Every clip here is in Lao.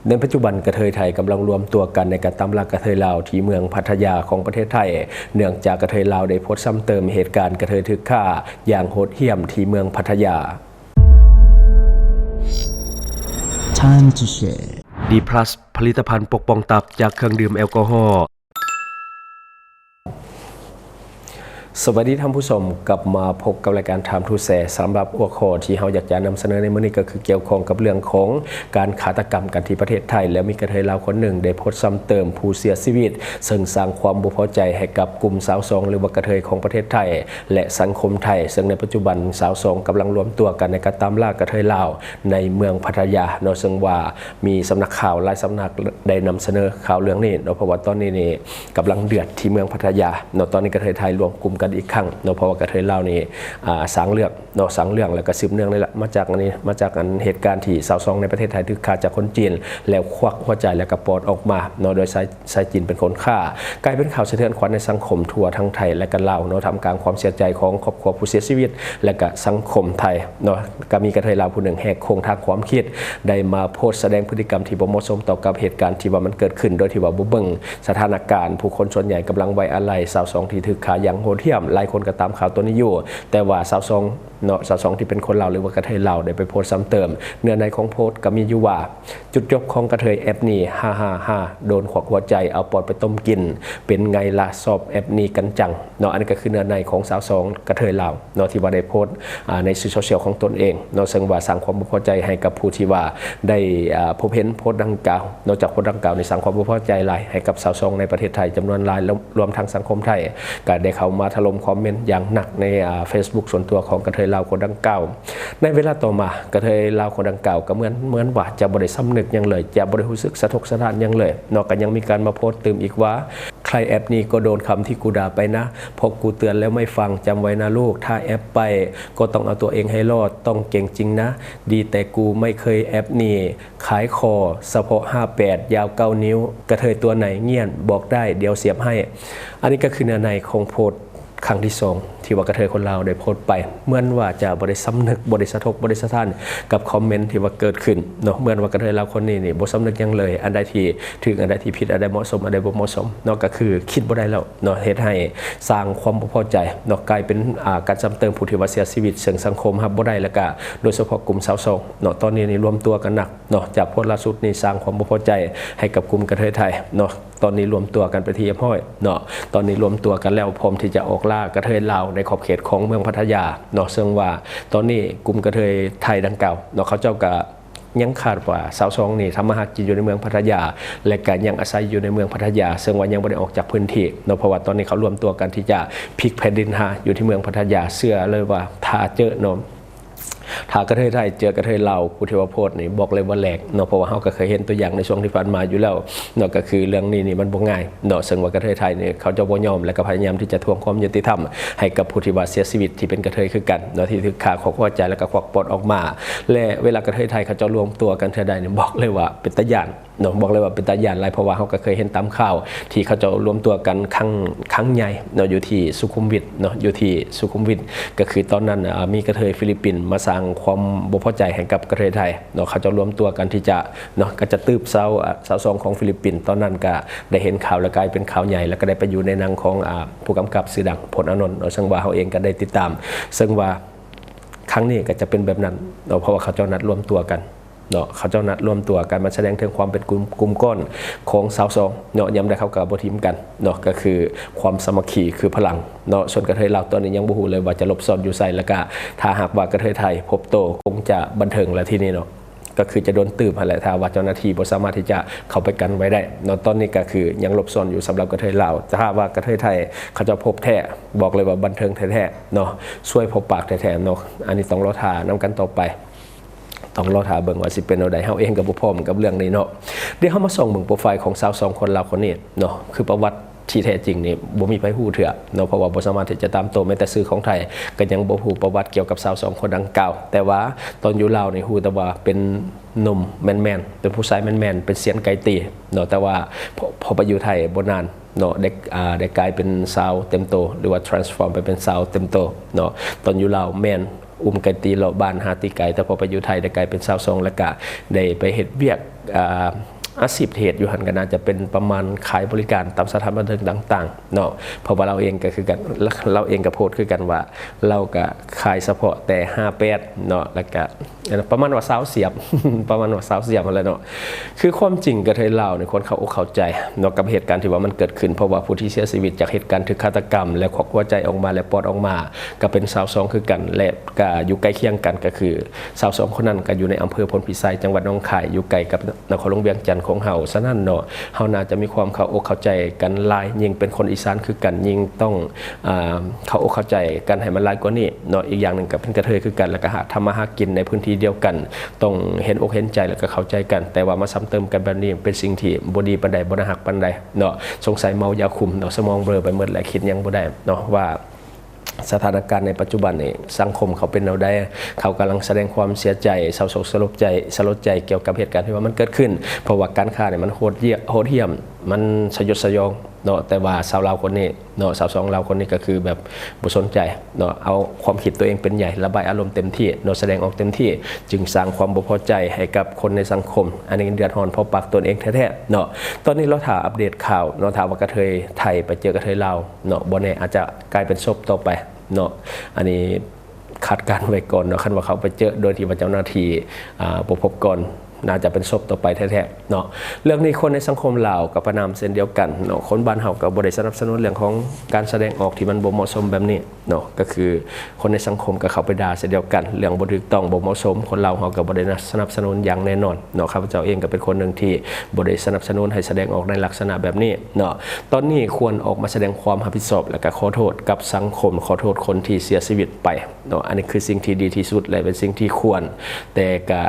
ໃນປັດຈຸບັນ ກະເທີຍໄທກຳລັງລວມຕົວກັນໃນການຕາມລ່າກະເທີຍລາວທີ່ເມືອງພັດທະຍາຂອງປະເທດໄທ, ເນື່ອງຈາກກະເທີຍລາວໄດ້ໂພສຊ້ຳເຕີມເຫດການກະເທີຍຖືກຂ້າຢ່າງໂຫດຫ້ຽມທີ່ເມືອງພັດທະຍາ. Time to share. ດີພລັສ ຜະລິດຕະພັນປົກປ້ອງຕັບຈາກເຄື່ອງດື່ມແອລກໍຮໍ. ສະບາຍດີທ່ານຜູ້ຊົມ, ກັບມາພົບກັບລາຍການ Time to Share. ສຳລັບຫົວຂໍ້ທີ່ເຮົາຢາກຈະນຳສະເໜີໃນມື້ນີ້ ກໍຄືກ່ຽວຂ້ອງກັບເລື່ອງຂອງການຄາດຕະກຳກັນທີ່ປະເທດໄທ, ແລ້ວມີກະເທີຍລາວຄົນໜຶ່ງໄດ້ໂພສຊ້ຳເຕີມຜູ້ເສຍຊີວິດ, ເຊິ່ງສ້າງຄວາມບໍ່ພໍໃຈໃຫ້ກັບກຸ່ມຊາວຊອງ ຫຼືວ່າກະເທີຍຂອງປະເທດໄທ ແລະ ສັງຄົມໄທ, ເຊິ່ງໃນປັດຈຸບັນຊາວຊອງກຳລັງລວມຕົວກັນໃນການຕາມລ່າກະເທີຍລາວໃນເມືອງພັດທະຍາເນາະ, ເຊິ່ງວ່າ ມີສຳນັກຂ່າວຫຼາຍສຳນັກໄດ້ນຳສະເໜີຂ່າວເລື່ອງນີ້ເນາະ, ເພາະວ່າຕອນນີ້ນີ້ກຳລັງເດືອດທີ່ເມືອງພັດທະຍາເນາະ. ຕອນນີ້ກະເທີຍໄທລວມກຸ່ມກັນອີກຄັ້ງເນາະ, ເພາະວ່າກະເທີຍລາວນີ້ ອ່າ ສ້າງເລື່ອງເນາະ, ສ້າງເລື່ອງ ແລ້ວກະສືບເນື່ອງນີ້ລະ ມາຈາກອັນນີ້ ມາຈາກອັນເຫດການທີ່ຊາວຊອງໃນປະເທດໄທຖືກຂ້າຈາກຄົນຈີນ ແລ້ວຄວັກຫົວໃຈ ແລ້ວກະປອດອອກມາເນາະ, ໂດຍຊາຍ ຊາຍຈີນເປັນຄົນຂ້າ, ກາຍເປັນຂ່າວສະເທືອນຂວັນໃນສັງຄົມທົ່ວທັງໄທ ແລະ ກະລາວເນາະ, ທ່າມກາງຄວາມເສຍໃຈຂອງຄອບຄົວຜູ້ເສຍຊີວິດ ແລະ ກະສັງຄົມໄທເນາະ. ກະມີກະເທີຍລາວຜູ້ໜຶ່ງແຫກໂຄ້ງທາງຄວາມຄິດ ໄດ້ມາໂພສສະແດງພຶດຕິກຳທີ່ບໍ່ເໝາະສົມຕໍ່ກັບເຫດການທີ່ວ່າມັນເກີດຂຶ້ນ ໂດຍທີ່ວ່າບໍ່ເບິ່ງສະຖານະການ. ຜູ້ຄົນສ່ວນໃຫຍ່ກຳລັງໄວ້ອາໄລຊາວຊອງທີ່ຖືກຂ້າຢ່າງໂຫດຫ້ຽມ, ຫຼາຍຄົນກະຕາມຂ່າວໂຕນີ້ຢູ່, ແຕ່ວ່າຊາວຊອງ ເນາະ, ຊາວຊອງທີ່ເປັນຄົນລາວ ຫຼືວ່າກະເທີຍລາວ ໄດ້ໄປໂພສຊ້ຳເຕີມ. ເນື້ອໃນຂອງໂພສກະມີຢູ່ວ່າ ຈຸດຈົບຂອງກະເທີຍແອັບນີ້ ຮ່າໆໆ ໂດນຄວັກຫົວໃຈ ເອົາປອດໄປຕົ້ມກິນ, ເປັນໄງລະ ຊອບແອັບນີ້ກັນຈັງເນາະ. ອັນນີ້ກະຄືເນື້ອໃນຂອງຊາວຊອງກະເທີຍລາວເນາະ ທີ່ວ່າໄດ້ໂພສ ອ່າ ໃນສື່ໂຊຊຽວຂອງຕົນເອງເນາະ, ເຊິ່ງວ່າສ້າງຄວາມບໍ່ພໍໃຈໃຫ້ກັບຜູ້ທີ່ວ່າໄດ້ ອ່າ ພົບເຫັນໂພສດັ່ງກ່າວ. ນອກຈາກໂພສດັ່ງກ່າວນີ້ສ້າງຄວາມບໍ່ພໍໃຈຫຼາຍໃຫ້ກັບຊາວຊອງໃນປະເທດໄທຈຳນວນຫຼາຍ ລວມ ລວມທັງສັງຄົມໄທ ກະໄດ້ເຂົ້າມາຖະຫຼົ່ມຄອມເມັນຢ່າງໜັກໃນ ອ່າ ເຟສບຸກສ່ວນຕົວຂອງກະເທີຍລາວຄົນດັ່ງກ່າວ. ໃນເວລາຕໍ່ມາ ກະເທີຍລາວຄົນດັ່ງກ່າວກະເໝືອນ ເໝືອນວ່າຈະບໍ່ໄດ້ສຳນຶກຫຍັງເລີຍ, ຈະບໍ່ໄດ້ຮູ້ສຶກສະທົກສະທ້ານຫຍັງເລີຍເນາະ, ກະຍັງມີການມາໂພສຕື່ມອີກວ່າ ໃຄແອັບນີ້ກໍໂດນຄຳທີ່ກູດ່າໄປນະ ເພາະກູເຕືອນແລ້ວໄມ່ຟັງ, ຈຳໄວ້ນະລູກ ຖ້າແອັບໄປກໍຕ້ອງເອົາຕົວເອງໃຫ້ລອດ, ຕ້ອງເກັ່ງຈິງນະ, ດີແຕ່ກູໄມ່ເຄີຍແອັບນີ້. ຂາຍຄໍສະເພາະຫ້າແປດ ຍາວເກົ້ານິ້ວ, ກະເທີຍຕົວໃນງຽນ ບອກໄດ້ ດຽວສຽບໃຫ້. ອັນນີ້ກະຄືເນື້ອໃນຂອງໂພສຄັ້ງທີສອງ ທີ່ວ່າກະເທີຍຄົນລາວໄດ້ໂພສໄປ, ເໝືອນວ່າຈະບໍ່ໄດ້ສຳນຶກ ບໍ່ໄດ້ສະທົກ ບໍ່ໄດ້ສະທ້ານກັບຄອມເມັນທີ່ວ່າເກີດຂຶ້ນເນາະ, ເໝືອນວ່າກະເທີຍລາວຄົນນີ້ນີ້ ບໍ່ສຳນຶກຫຍັງເລີຍ, ອັນໃດທີ່ຖືກ ອັນໃດທີ່ຜິດ ອັນໃດເໝາະສົມ ອັນໃດບໍ່ເໝາະສົມເນາະ, ກະຄືຄິດບໍ່ໄດ້ແລ້ວເນາະ, ເຮັດໃຫ້ສ້າງຄວາມບໍ່ພໍໃຈເນາະ, ກາຍເປັນ ອ່າ ການຊ້ຳເຕີມຜູ້ທີ່ວ່າເສຍຊີວິດ ເຊິ່ງສັງຄົມຮັບບໍ່ໄດ້ ແລະກະໂດຍສະເພາະກຸ່ມຊາວຊອງເນາະ. ຕອນນີ້ນີ້ລວມຕົວກັນໜັກ ເນາະ, ຈາກໂພສລ່າສຸດນີ້ສ້າງຄວາມບໍ່ພໍໃຈໃຫ້ກັບກຸ່ມກະເທີຍໄທເນາະ. ຕອນນີ້ລວມຕົວກັນເປັນທີ່ຮຽບຮ້ອຍເນາະ, ຕອນນີ້ລວມຕົວກັນແລ້ວ ພ້ອມທີ່ຈະອອກລ່າກະເທີຍລາວໃນຂອບເຂດຂອງເມືອງພັດທະຍາເນາະ. ເຊິ່ງວ່າຕອນນີ້ກຸ່ມກະເທີຍໄທດັ່ງກ່າວເນາະ ເຂົາເຈົ້າກະຍັງຄາດວ່າຊາວຊອງນີ້ທຳມາຫາກິນຢູ່ໃນເມືອງພັດທະຍາ ແລະກະຍັງອາໄສຢູ່ໃນເມືອງພັດທະຍາ, ເຊິ່ງວ່າຍັງບໍ່ໄດ້ອອກຈາກພື້ນທີ່ເນາະ, ເພາະວ່າຕອນນີ້ເຂົາລວມຕົວກັນທີ່ຈະພິກແຜ່ນດິນຫາຢູ່ທີ່ເມືອງພັດທະຍາ. ເຊື່ອເລີຍວ່າຖ້າເຈີເນາະ ຖ້າກະເທີຍໄທເຈີກະເທີຍລາວຜູ້ທີ່ວ່າໂພສນີ້ ບອກເລີຍວ່າແຫຼກເນາະ, ເພາະວ່າເຮົາກະເຄີຍເຫັນຕົວຢ່າງໃນຊ່ວງທີ່ຜ່ານມາຢູ່ແລ້ວເນາະ. ກະຄືເລື່ອງນີ້ນີ້ມັນບໍ່ງ່າຍເນາະ, ເຊິ່ງວ່າກະເທີຍໄທນີ້ເຂົາເຈົ້າບໍ່ຍອມ ແລະກະພະຍາຍາມທີ່ຈະທວງຄວາມຍຸຕິທຳໃຫ້ກັບຜູ້ທີ່ວ່າເສຍຊີວິດທີ່ເປັນກະເທີຍຄືກັນເນາະ, ທີ່ຖືກຂ້າຄວັກຫົວໃຈ ແລະກະຄວັກປອດອອກມາ. ແລະເວລາກະເທີຍໄທເຂົາເຈົ້າລວມຕົວກັນເທື່ອໃດນີ້ ບອກເລີຍວ່າເປັນຕາຢ້ານ ເນາະ, ບອກເລີຍວ່າເປັນຕາຢ້ານຫຼາຍ, ເພາະວ່າເຮົາກະເຄີຍເຫັນຕາມຂ່າວທີ່ເຂົາເຈົ້າລວມຕົວກັນຄັ້ງ ຄັ້ງໃຫຍ່ເນາະ ຢູ່ທີ່ສຸຂຸມວິດເນາະ, ຢູ່ທີ່ສຸຂຸມວິດ. ກະຄືຕອນນັ້ນ ອ່າ ມີກະເທີຍຟີລິບປິນມາສ້າງຄວາມບໍ່ພໍໃຈໃຫ້ກັບກະເທີຍໄທເນາະ, ເຂົາເຈົ້າລວມຕົວກັນທີ່ຈະເນາະ ກະຈະຕືບຊາວ ອ່າ ຊາວຊອງຂອງຟີລິບປິນ. ຕອນນັ້ນກະໄດ້ເຫັນຂ່າວ ແລະກາຍເປັນຂ່າວໃຫຍ່ ແລະກະໄດ້ໄປຢູ່ໃນໜັງຂອງ ອ່າ ຜູ້ກຳກັບຊື່ດັງ ພົນອານົນເນາະ, ເຊິ່ງວ່າເຮົາເອງກະໄດ້ຕິດຕາມ. ເຊິ່ງວ່າຄັ້ງນີ້ກະຈະເປັນແບບນັ້ນເນາະ, ເພາະວ່າເຂົາເຈົ້ານັດລວມຕົວກັນ ເນາະ, ເຂົາເຈົ້ານັດລວມຕົວກັນມາສະແດງເຖິງຄວາມເປັນກຸ່ມ ກຸ່ມກ້ອນຂອງຊາວຊອງເນາະ, ຍາມໃດເຂົາກະບໍ່ຖິ້ມກັນເນາະ, ກະຄືຄວາມສາມັກຄີຄືພະລັງເນາະ. ສ່ວນກະເທີຍລາວຕອນນີ້ຍັງບໍ່ຮູ້ເລີຍວ່າຈະຫຼົບຊ່ອນຢູ່ໃສ, ແລະກະຖ້າຫາກວ່າກະເທີຍໄທພົບໂຕ ຄົງຈະບັນເທີງແລ້ວທີນີ້ເນາະ, ກະຄືຈະໂດນຕື່ມຫັ້ນແຫຼະ ຖ້າວ່າເຈົ້າໜ້າທີ່ບໍ່ສາມາດທີ່ຈະເຂົ້າໄປກັນໄວ້ໄດ້ເນາະ. ຕອນນີ້ກະຄືຍັງຫຼົບຊ່ອນຢູ່ສຳລັບກະເທີຍລາວ, ແຕ່ຖ້າວ່າກະເທີຍໄທເຂົາເຈົ້າພົບແທ້ ບອກເລີຍວ່າບັນເທີງແທ້ໆເນາະ, ຊວຍພົບປາກແທ້ໆເນາະ. ອັນນີ້ຕ້ອງລໍຖ້ານຳກັນຕໍ່ໄປ. ຕ້ອງລໍຖ້າເບິ່ງວ່າຊິເປັນແນວໃດ, ເຮົາເອງກະບໍ່ພ້ອມກັບເລື່ອງນີ້ເນາະ. ດຽວເຮົາມາສ່ອງເບິ່ງໂປຣໄຟຂອງຊາວຊອງຄົນລາວຄົນນີ້ເນາະ, ຄືປະຫວັດທີ່ແທ້ຈິງນີ້ບໍ່ມີໃຜຮູ້ເທື່ອເນາະ, ເພາະວ່າບໍ່ສາມາດທີ່ຈະຕາມໂຕ້, ແມ້ແຕ່ສື່ຂອງໄທກະຍັງບໍ່ຮູ້ປະຫວັດກ່ຽວກັບຊາວຊອງຄົນດັ່ງກ່າວ. ແຕ່ວ່າຕອນຢູ່ລາວນີ້ຮູ້ແຕ່ວ່າເປັນໜຸ່ມແມນໆ, ເປັນຜູ້ຊາຍແມນໆ, ເປັນຊຽນໄກຕີເນາະ, ແຕ່ວ່າພໍ ພໍໄປຢູ່ໄທບໍ່ນານເນາະ ໄດ້ ອ່າ ໄດ້ກາຍເປັນຊາວເຕັມໂຕ ຫຼືວ່າ transform ໄປເປັນຊາວເຕັມໂຕເນາະ. ຕອນຢູ່ລາວແມນ ອຸມໄກຕີເລາະບ້ານຫາຕີໄກ່ ແຕ່ພໍໄປຢູ່ໄທໄດ້ກາຍເປັນຊາວຊ່ອງ ແລ້ວກະໄດ້ໄປເຮັດວຽກ ອ່າ ອາຊີບທີ່ເຮັດຢູ່ຫັ້ນກໍໜ້າຈະເປັນປະມານຂາຍບໍລິການຕາມສະຖານບັນເທີງຕ່າງໆເນາະ ເພາະວ່າລາວເອງກໍຄືກັນ ລາວເອງກໍໂພສຄືກັນວ່າ ລາວກໍຂາຍສະເພາະແຕ່ຫ້າແປດເນາະ ແລ້ວກະປະມານວ່າຊາວສຽບ ປະມານວ່າຊາວສຽບຫັ້ນແຫຼະເນາະ. ຄືຄວາມຈິງກະເທີຍລາວນີ້ຄວນເຂົ້າອົກເຂົ້າໃຈເນາະ ກັບເຫດການທີ່ວ່າມັນເກີດຂຶ້ນ ເພາະວ່າຜູ້ທີ່ເສຍຊີວິດຈາກເຫດການຖືກຄາດຕະກຳ ແລະ ຄວັກຫົວໃຈອອກມາ ແລະ ປອດອອກມາ ກໍເປັນຊາວຊ່ອງຄືກັນ ແລະ ກະຢູ່ໃກ້ຄຽງກັນ ກໍຄືຊາວຊ່ອງຄົນນັ້ນກໍຢູ່ໃນອຳເພີໂພນພິໄຊ ຈັງຫວັດໜອງຄາຍ ຢູ່ໃກ້ກັບນະຄອນຫຼວງວຽງຈັນຂອງເຮົາ. ສະນັ້ນເນາະ ເຮົາໜ້າຈະມີຄວາມເຂົ້າອົກເຂົ້າໃຈກັນຫຼາຍ ຍິ່ງເປັນຄົນອີສານຄືກັນ ຍິ່ງຕ້ອງ ອ່າ ເຂົ້າອົກເຂົ້າໃຈກັນໃຫ້ມັນຫຼາຍກວ່ານີ້ເນາະ. ອີກຢ່າງໜຶ່ງກໍເປັນກະເທີຍຄືກັນ ແລ້ວກໍຫາ ທຳມາຫາກິນໃນພື້ນທີ່ດຽວກັນ ຕ້ອງເຫັນອົກເຫັນໃຈ ແລ້ວກໍເຂົ້າໃຈກັນ. ແຕ່ວ່າມາຊ້ຳເຕີມກັນແບບນີ້ ເປັນສິ່ງທີ່ບໍ່ດີປານໃດ ບໍ່ໜ້າຮັກປານໃດເນາະ. ສົງໄສເມົາຢາຄຸມເນາະ ສະໝອງເບລໍໄປໝົດ ແລະ ຄິດຫຍັງບໍ່ໄດ້ເນາະ ວ່າສະຖານະການໃນປັດຈຸບັນນີ້ ສັງຄົມເຂົາເປັນແນວໃດ ເຂົາກຳລັງສະແດງຄວາມເສຍໃຈ ເສົ້າໂສກສະຫຼົດໃຈ ສະຫຼົດໃຈກ່ຽວກັບເຫດການທີ່ວ່າມັນເກີດຂຶ້ນ ເພາະວ່າການຂ້ານີ້ມັນໂຫດເຫຍ- ໂຫດຫ້ຽມ ມັນສະຫຍຸດສະຫຍອງເນາະ. ແຕ່ວ່າຊາວລາວຄົນນີ້ ເນາະ ຊາວຊ່ອງລາວຄົນນີ້ກໍຄືແບບບໍ່ສົນໃຈເນາະ ເອົາຄວາມຄິດຕົວເອງເປັນໃຫຍ່ ລະບາຍອາລົມເຕັມທີ່ເນາະ ສະແດງອອກເຕັມທີ່ ຈຶ່ງສ້າງຄວາມບໍ່ພໍໃຈໃຫ້ກັບຄົນໃນສັງຄົມ ອັນນີ້ເດືອດຮ້ອນເພາະປາກຕົນເອງແທ້ໆເນາະ. ຕອນນີ້ລໍຖ້າອັບເດດຂ່າວເນາະ ຖ້າວ່າກະເທີຍໄທໄປເຈີກະເທີຍລາວເນາະ ບໍ່ແນ່ອາດຈະກາຍເປັນສົບຕໍ່ໄປເນາະ. ອັນນີ້ຄາດການໄວ້ກ່ອນເນາະ ຄັນວ່າເຂົາໄປເຈີໂດຍທີ່ວ່າເຈົ້າໜ້າທີ່ ອ່າ ບໍ່ພົບກ່ອນ ໜ້າຈະເປັນສົບຕໍ່ໄປແທ້ໆເນາະ. ເລື່ອງນີ້ຄົນໃນສັງຄົມລາວກໍປະນາມເຊັ່ນດຽວກັນເນາະ ຄົນບ້ານເຮົາກໍບໍ່ໄດ້ສະໜັບສະໜູນເລື່ອງຂອງການສະແດງອອກທີ່ມັນບໍ່ເໝາະສົມແບບນີ້ເນາະ ກໍຄືຄົນໃນສັງຄົມກໍເຂົ້າໄປດ່າເຊັ່ນດຽວກັນ ເລື່ອງບໍ່ຖືກຕ້ອງບໍ່ເໝາະສົມ ຄົນລາວເຮົາກໍບໍ່ໄດ້ສະໜັບສະໜູນຢ່າງແນ່ນອນເນາະ. ຂ້າພະເຈົ້າເອງກໍເປັນຄົນໜຶ່ງທີ່ບໍ່ໄດ້ສະໜັບສະໜູນໃຫ້ສະແດງອອກໃນລັກສະນະແບບນີ້ເນາະ. ຕອນນີ້ຄວນອອກມາສະແດງຄວາມຮັບຜິດຊອບ ແລະ ກໍຂໍໂທດກັບສັງຄົມ ຂໍໂທດຄົນທີ່ເສຍຊີວິດໄປເນາະ ອັນນີ້ຄືສິ່ງທີ່ດີທີ່ສຸດ ແລະ ເປັນສິ່ງທີ່ຄວນ ແຕ່ກະ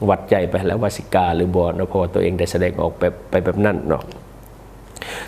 ວັດໃຈໄປແລ້ວວ່າຊິກ້າຫຼືບໍ່ເນາະ ເພາະວ່າຕົວເອງໄດ້ສະແດງອອກແບບ ໄປແບບນັ້ນເນາະ.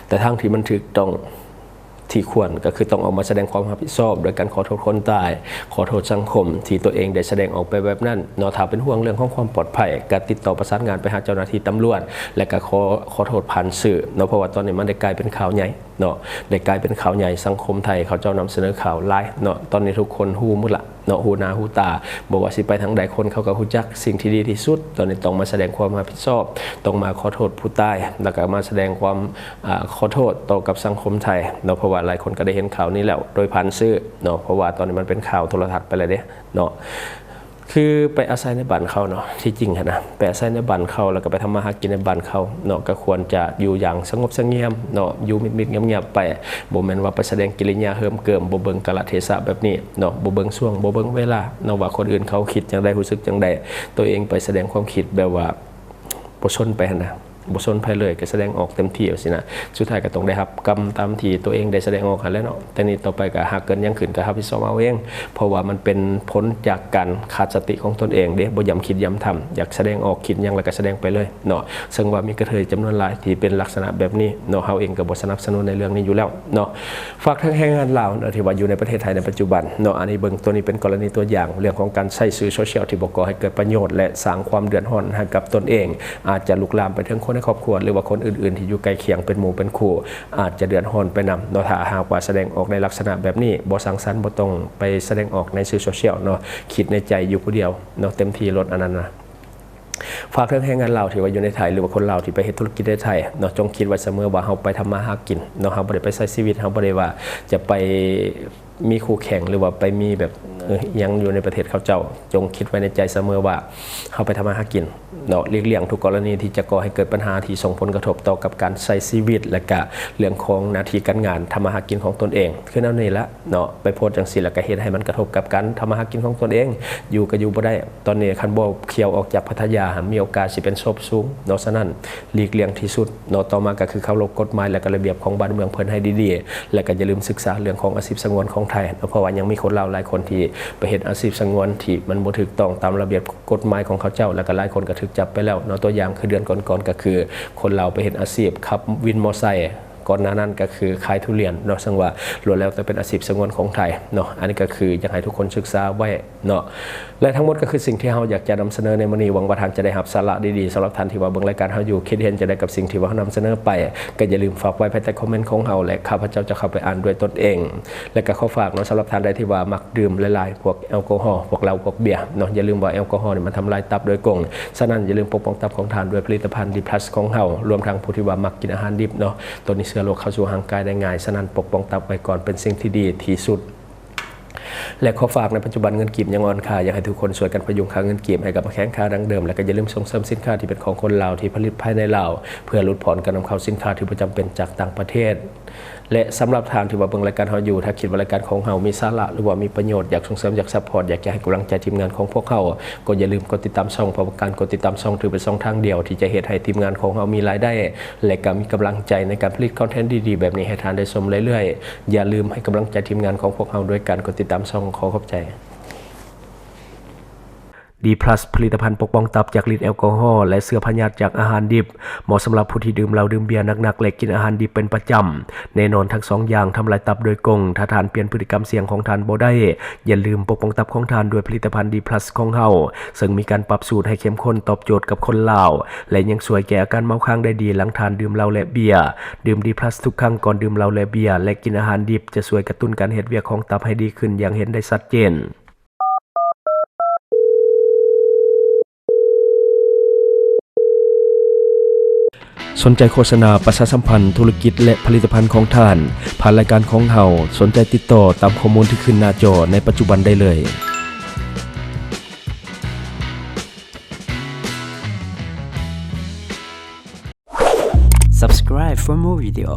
ແຕ່ທາງທີ່ມັນຖືກຕ້ອງທີ່ຄວນ ກໍຄືຕ້ອງອອກມາສະແດງຄວາມຮັບຜິດຊອບ ໂດຍການຂໍໂທດຄົນຕາຍ ຂໍໂທດສັງຄົມທີ່ຕົວເອງໄດ້ສະແດງອອກໄປແບບນັ້ນເນາະ. ຖ້າເປັນຫ່ວງເລື່ອງຂອງຄວາມປອດໄພ ກໍຕິດຕໍ່ປະສານງານໄປຫາເຈົ້າໜ້າທີ່ຕຳຫຼວດ ແລະ ກໍຂໍ ຂໍໂທດຜ່ານສື່ເນາະ ເພາະວ່າຕອນນີ້ມັນໄດ້ກາຍເປັນຂ່າວໃຫຍ່ ເນາະ ໄດ້ກາຍເປັນຂ່າວໃຫຍ່ ສັງຄົມໄທເຂົາເຈົ້ານຳສະເໜີຂ່າວຫຼາຍເນາະ. ຕອນນີ້ທຸກຄົນຮູ້ໝົດລະເນາະ ຮູ້ໜ້າຮູ້ຕາ ບໍ່ວ່າຊິໄປທາງໃດ ຄົນເຂົາກໍຮູ້ຈັກ. ສິ່ງທີ່ດີທີ່ສຸດຕອນນີ້ຕ້ອງມາສະແດງຄວາມຮັບຜິດຊອບ ຕ້ອງມາຂໍໂທດຜູ້ຕາຍ ແລ້ວກໍມາສະແດງຄວາມ ອ່າ ຂໍໂທດຕໍ່ກັບສັງຄົມໄທເນາະ ເພາະວ່າຫຼາຍຄົນກໍໄດ້ເຫັນຂ່າວນີ້ແລ້ວໂດຍຜ່ານສື່ເນາະ ເພາະວ່າຕອນນີ້ມັນເປັນຂ່າວໂທລະທັດໄປແລ້ວເດ້ເນາະ. ຄືໄປອາໄສໃນບ້ານເຂົາເນາະ ທີ່ຈິງຫັ້ນນະ ໄປອາໄສໃນບ້ານເຂົາ ແລ້ວກໍໄປທຳມາຫາກິນໃນບ້ານເຂົາເນາະ ກໍຄວນຈະຢູ່ຢ່າງສະຫງົບສະຫງຽມເນາະ ຢູ່ມິດໆງຽບໆໄປ ບໍ່ແມ່ນວ່າໄປສະແດງກິລິຍາເຫີມເກີມ ບໍ່ເບິ່ງກາລະເທສະແບບນີ້ເນາະ ບໍ່ເບິ່ງຊ່ວງ ບໍ່ເບິ່ງເວລາເນາະ ວ່າຄົນອື່ນເຂົາຄິດຈັ່ງໃດ ຮູ້ສຶກຈັ່ງໃດ ຕົວເອງໄປສະແດງຄວາມຄິດແບບວ່າບໍ່ສົນໄປຫັ້ນນະ ບໍ່ສົນໃຜເລີຍ ກໍສະແດງອອກເຕັມທີ່ຈັ່ງຊີ້ນະ ສຸດທ້າຍກໍຕ້ອງໄດ້ຮັບກຳຕາມທີ່ຕົວເອງໄດ້ສະແດງອອກຫັ້ນແຫຼະເນາະ. ແຕ່ນີ້ຕໍ່ໄປກໍຫາກເກີດຫຍັງຂຶ້ນກໍຮັບຜິດຊອບເອົາເອງ ເພາະວ່າມັນເປັນຜົນຈາກການຂາດສະຕິຂອງຕົນເອງເດ້ ບໍ່ຢຳຄິດຢຳທຳ ຢາກສະແດງອອກ ຄິດຫຍັງແລ້ວກໍສະແດງໄປເລີຍເນາະ. ເຊິ່ງວ່າມີກະເທີຍຈຳນວນຫຼາຍທີ່ເປັນລັກສະນະແບບນີ້ເນາະ ເຮົາເອງກໍບໍ່ສະໜັບສະໜູນໃນເລື່ອງນີ້ຢູ່ແລ້ວເນາະ. ຝາກເຖິງແຮງງານລາວເນາະ ທີ່ວ່າຢູ່ໃນປະເທດໄທໃນປັດຈຸບັນເນາະ ອັນນີ້ເບິ່ງ ຕົວນີ້ເປັນກໍລະນີຕົວຢ່າງ ເລື່ອງຂອງການໃຊ້ສື່ໂຊຊຽວທີ່ບໍ່ກໍ່ໃຫ້ເກີດປະໂຫຍດ ແລະ ສ້າງຄວາມເດືອດຮ້ອນໃຫ້ກັບຕົນເອງ ອາດຈະລຸກລາມໄປເຖິງຄົນໃນຄອບຄົວ ຫຼືວ່າຄົນອື່ນໆທີ່ຢູ່ໃກ້ຄຽງເປັນໝູ່ເປັນຄູ່ ອາດຈະເດືອດຮ້ອນໄປນຳເນາະ. ຖ້າຫາກວ່າສະແດງອອກໃນລັກສະນະແບບນີ້ ບໍ່ສ້າງສັນ ບໍ່ຕ້ອງໄປສະແດງອອກໃນສື່ໂຊຊຽວເນາະ ຄິດໃນໃຈຢູ່ຜູ້ດຽວເນາະ ເຕັມທີ່ໂລດອັນນັ້ນນະ. ຝາກເຖິງແຮງງານລາວທີ່ວ່າຢູ່ໃນໄທ ຫຼືວ່າຄົນລາວທີ່ໄປເຮັດທຸລະກິດໃນໄທເນາະ ຈົ່ງຄິດໄວ້ສະເໝີວ່າເຮົາໄປທຳມາຫາກິນເນາະ ເຮົາບໍ່ໄດ້ໄປໃຊ້ຊີວິດ ເຮົາບໍ່ໄດ້ວ່າຈະໄປ ມີຄູ່ແຂ່ງ ຫຼືວ່າໄປມີແບບ ເອີ ຫຍັງຢູ່ໃນປະເທດເຂົາເຈົ້າ ຈົ່ງຄິດໄວ້ໃນໃຈສະເໝີວ່າເຮົາໄປທຳມາຫາກິນເນາະ. ຫຼີກລ່ຽງທຸກກໍລະນີທີ່ຈະກໍ່ໃຫ້ເກີດບັນຫາທີ່ສົ່ງຜົນກະທົບຕໍ່ກັບການໃຊ້ຊີວິດ ແລະກະເລື່ອງຂອງໜ້າທີ່ການງານ ທຳມາຫາກິນຂອງຕົນເອງ. ຄືແນວນີ້ລະເນາະ ໄປໂພສຈັ່ງຊີ້ ແລ້ວກະເຮັດໃຫ້ມັນກະທົບກັບການທຳມາຫາກິນຂອງຕົນເອງ ຢູ່ກະຢູ່ບໍ່ໄດ້. ຕອນນີ້ຄັນບໍ່ຂ່ຽວອອກຈາກພັດທະຍາ ມີໂອກາດຊິເປັນສົບສູງເນາະ. ສະນັ້ນ ຫຼີກລ່ຽງທີ່ສຸດເນາະ. ຕໍ່ມາກໍຄືເຄົາລົບກົດໝາຍ ແລະກະລະບຽບຂອງບ້ານເມືອງເພິ່ນໃຫ້ດີໆ ແລະກະຢ່າລືມສຶກສາເລື່ອງຂອງອາຊີບສະຫງວນຂອງໄທເນາະ ເພາະວ່າຍັງມີຄົນລາວຫຼາຍຄົນທີ່ໄປເຮັດອາຊີບສະຫງວນທີ່ມັນບໍ່ຖືກຕ້ອງຕາມລະບຽບກົດໝາຍຂອງເຂົາເຈົ້າ ແລະກະຫຼາຍຄົນກໍຖືກຈັບໄປແລ້ວເນາະ. ຕົວຢ່າງຄືເດືອນກ່ອນໆ ກໍຄືຄົນລາວໄປເຮັດອາຊີບຂັບວິນມໍໄຊ ກ່ອນໜ້ານັ້ນກໍຄືຂາຍທຸລຽນເນາະ ເຊິ່ງວ່າລ້ວນແລ້ວແຕ່ເປັນອາຊີບສະຫງວນຂອງໄທເນາະ. ອັນນີ້ກໍຄືຢາກໃຫ້ທຸກຄົນສຶກສາໄວ້ເນາະ ແລະ ທັງໝົດກໍຄືສິ່ງທີ່ເຮົາຢາກຈະນຳສະເໜີໃນມື້ນີ້. ຫວັງວ່າທ່ານຈະໄດ້ຮັບສາລະດີໆ. ສຳລັບທ່ານທີ່ວ່າເບິ່ງລາຍການເຮົາຢູ່ ຄິດເຫັນຈັ່ງໃດກັບສິ່ງທີ່ວ່າເຮົານຳສະເໜີໄປ ກໍຢ່າລືມຝາກໄວ້ພາຍໃຕ້ຄອມເມັນຂອງເຮົາ ແລະ ຂ້າພະເຈົ້າຈະເຂົ້າໄປອ່ານດ້ວຍຕົນເອງ. ແລະ ກໍຂໍຝາກເນາະ ສຳລັບທ່ານໃດທີ່ວ່າມັກດື່ມຫຼາຍໆ ພວກແອລກໍຮໍ ພວກເຫຼົ້າ ພວກເບຍເນາະ, ຢ່າລືມວ່າແອລກໍຮໍນີ້ມັນທຳລາຍຕັບໂດຍກົງ. ສະນັ້ນ ຢ່າລືມປົກປ້ອງຕັບຂອງທ່ານດ້ວຍຜະລິດຕະພັນ ດີພລັສ ຂອງເຮົາ. ລວມທັງຜູ້ທີ່ວ່າມັກກິນອາຫານດິບເນາະ, ໂຕນີ້ເຊື້ອໂລກເຂົ້າສູ່ຮ່າງກາຍໄດ້ງ່າຍ. ສະນັ້ນ ປົກປ້ອງຕັບໄວ້ກ່ອນ ເປັນສິ່ງທີ່ດີທີ່ສຸດ. ແລະ ຂໍຝາກໃນປັດຈຸບັນເງິນກີບຍັງອ່ອນຄ່າ, ຢາກໃຫ້ທຸກຄົນຊ່ວຍກັນພະຍຸງຄ່າເງິນກີບໃຫ້ກັບມາແຂງຄ່າດັ່ງເດີມ, ແລະ ກໍຢ່າລືມສົ່ງເສີມສິນຄ້າທີ່ເປັນຂອງຄົນລາວ ທີ່ຜະລິດພາຍໃນລາວ ເພື່ອຫຼຸດຜ່ອນການນຳເຂົ້າສິນຄ້າທີ່ບໍ່ຈຳເປັນຈາກຕ່າງປະເທດ. ແລະ ສຳລັບທ່ານທີ່ວ່າເບິ່ງລາຍການເຮົາຢູ່, ຖ້າຄິດວ່າລາຍການຂອງເຮົາມີສາລະ ຫຼື ວ່າມີປະໂຫຍດ, ຢາກສົ່ງເສີມ, ຢາກຊັບພອດ, ຢາກຈະໃຫ້ກຳລັງໃຈທີມງານຂອງພວກເຮົາ, ກໍຢ່າລືມກົດຕິດຕາມຊ່ອງ, ເພາະວ່າການກົດຕິດຕາມຊ່ອງຖືເປັນຊ່ອງທາງດຽວທີ່ຈະເຮັດໃຫ້ທີມງານຂອງເຮົາມີລາຍໄດ້ ແລະ ກໍມີກຳລັງໃຈໃນການຜະລິດຄອນເທັນດີໆແບບນີ້ໃຫ້ທ່ານໄດ້ຊົມເລື້ອຍໆ. ຢ່າລືມໃຫ້ກຳລັງໃຈທີມງານຂອງພວກເຮົາດ້ວຍການກົດຕິດຕາມຊ່ອງ. ຂໍຂອບໃຈ. ດີພລັສ ຜະລິດຕະພັນປົກປ້ອງຕັບຈາກລິດແອລກໍຮໍ ແລະ ເຊື້ອພະຍາດຈາກອາຫານດິບ, ເໝາະສຳລັບຜູ້ທີ່ດື່ມເຫຼົ້າດື່ມເບຍໜັກໆ ແລະ ກິນອາຫານດິບເປັນປະຈຳ. ແນ່ນອນ ທັງສອງຢ່າງທຳລາຍຕັບໂດຍກົງ. ຖ້າທ່ານປ່ຽນພຶດຕິກຳສ່ຽງຂອງທ່ານບໍ່ໄດ້, ຢ່າລືມປົກປ້ອງຕັບຂອງທ່ານດ້ວຍຜະລິດຕະພັນດີພລັສຂອງເຮົາ, ເຊິ່ງມີການປັບສູດໃຫ້ເຂັ້ມຂຸ້ນຕອບໂຈດກັບຄົນລາວ ແລະ ຍັງຊ່ວຍແກ້ອາການເມົາຄ້າງໄດ້ດີຫຼັງທ່ານດື່ມເຫຼົ້າ ແລະ ເບຍ. ດື່ມດີພລັສທຸກຄັ້ງກ່ອນດື່ມເຫຼົ້າ ແລະ ເບຍ ແລະ ກິນອາຫານດິບ ຈະຊ່ວຍກະຕຸ້ນການເຮັດວຽກຂອງຕັບໃຫ້ດີຂຶ້ນຢ່າງເຫັນໄດ້ຊັດເຈນ. ສົນໃຈໂຄສະນາປະຊາສຳພັນທຸລະກິດ ແລະ ຜະລິດຕະພັນຂອງທ່ານ ຜ່ານລາຍການຂອງເຮົາ, ສົນໃຈຕິດຕໍ່ຕາມຂໍ້ມູນທີ່ຂຶ້ນໜ້າຈໍໃນປັດຈຸບັນໄດ້ເລີຍ. Subscribe for more video.